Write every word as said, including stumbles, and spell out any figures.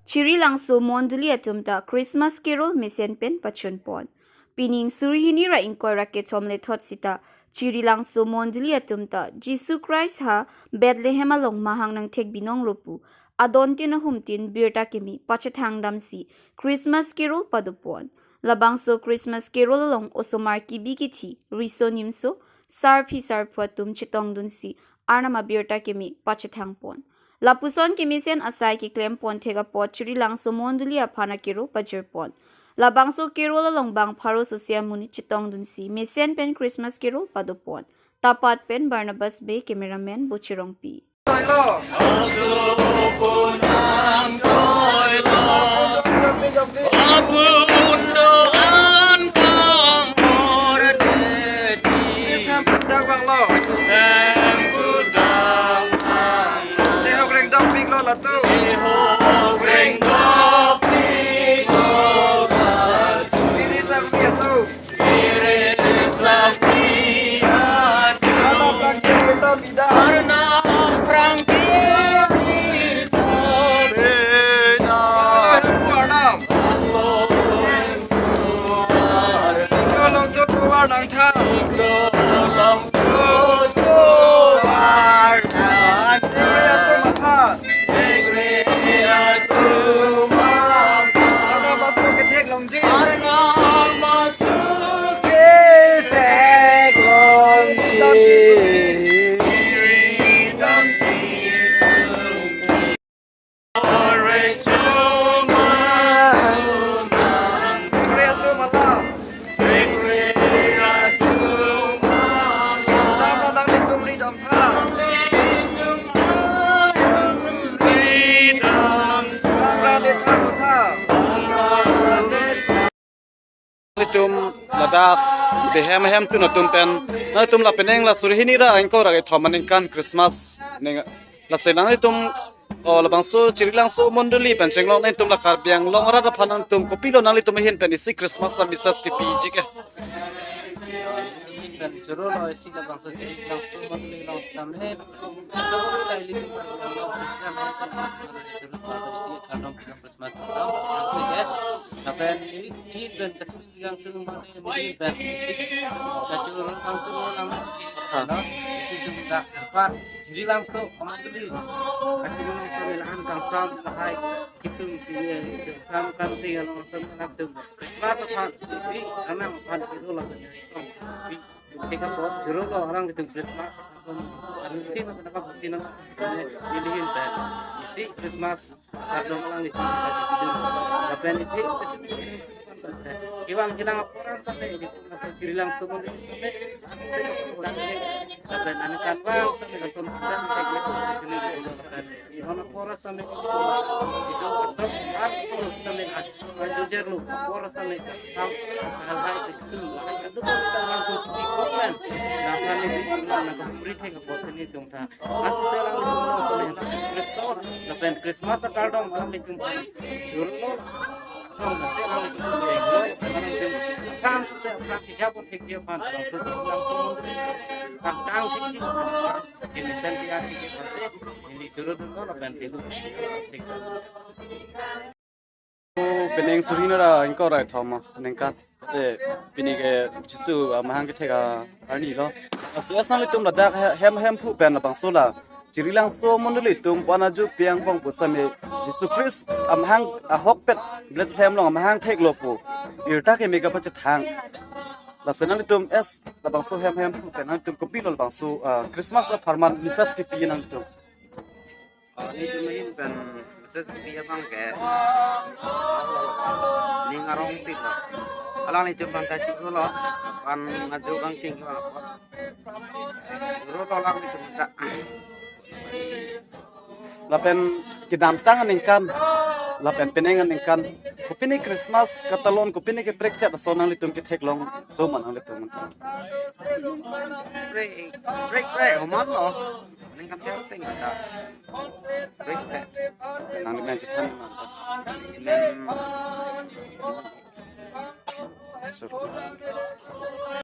Chirilangso mondoli atum ta Christmas carol mesen pen pachunpon. Pining suri hini ra ingkoi ra kethom le thot sita Chirilangso mondoli atum ta Jisu Christ ha Bethlehem along mahang nangthek binong lo pu adontin ahumtin birta kimi pachethang damsi Christmas carol padopon. Labangso Christmas carol along osomar kibi kithi, riso nimso, sarpi sarpo atum chetongdunsi Arnam abirta kimi pachethangpon. Lapuson kemesen asai keklempon thek apot Chirilangso mondoli aphan a-carol pajirpon. Labangso carol along bang pharo sosia amonit chetongdunsi mesen pen Christmas carol padopon. Tapat pen Barnabas Bey, cameraman Bochirongpi. Chehok rengdok pik lo latum. Ini sang dia tu. Alam bangkit kita bida. Arnam. Iko longso tuar nangtha. Iko longso tuar nangtha. Iko longso tuar nangtha. Arnam aso kethek longji. Arnam aso kethek longji. Nelitum ladak behem hem tun atum pen, nelitum la penang la suri hini ra ingkoi ra kethom aningkan Christmas ning, lasi nanglitum, o, labangso Chirilangso mondoli pen chenglok nelitum la Karbi Anglong arat aphan nangtum kopilo nanglitum ahin pen isi Christmas a-message kipiji ke? Pen choro lo isi labangso Chirilangso mondoli along sitame. Choro lo ilitum Karbi Anglong Christian choro lo isi kardom Christmas kardom. Lapen ili, ili pen kachuri kangtung mate, ili pen kachuri kangtung nang, no, ilitum dak dapat Chirilangso mondoli. Kachuri kangtung nang kangsam sahai kisung kini kangsam kanting along sam latum Christmas aphan isi Arnam aphan kilo lapen. Tika po choro lo alanglitum Christmas kardom. Arutin apa apa butin apa. Ilihin pen isi Christmas kardom alanglitum. Lapen iti kachuri kangtung. Iwang kilang apuran sampai ilitum laso Chirilangso mondoli sampai. Lapen aningkan vang sampai lason sampai. Iwang apuran sampai itu. Itu atrok atrok sampai. Ajojer lo apuran sampai. Hal hal itu. Itu sekarang tuh di komen. Nah, kami di mana ke berita ke buat sini dong ta. Ansi selang itu semua Yesus Kristus, lapen Christmas akardom alanglitum. Choro lo, selang itu. Kan selang kijabut hikjabut. Tang tang hikji. Ini senti arti kita sih. Ini choro lo lapen tilu. Pining suri hini ra ingkoi ra kethom aningkan. Te pini ke Jisu amahang kethek arni lo. Lasi nanglitum ladak he-, hem hem phu pen labangso la Chirilangso mondoli atum pu-an ajo pi angbong pu same Jisu Christ amahang ahokpet Bethlehem along amahang theklo pu birta kimi kapachethang. Lasi nanglitum es labangso hem hem phu pen nanglitum kopilo labangso, ah, Christmas apharman message kipi nanglitum. Oh, nelitum ahin pen message kipi abang ke ning arong pik lo. Alanglitum aphan ta choro lo, pan ngajo kangting ke bang apot. Choro lo alanglitum ta. Lapen kedamtang aningkan, lapen penang aningkan, kopine Christmas katalon, kopine keprek chat ason nanglitum ketheklong do ma nanglitum? Prek, prek, prek, oman lo. Aningkan tiang ting ta. Prek, prek. Nang di main chethan man ta. Mem. Sur.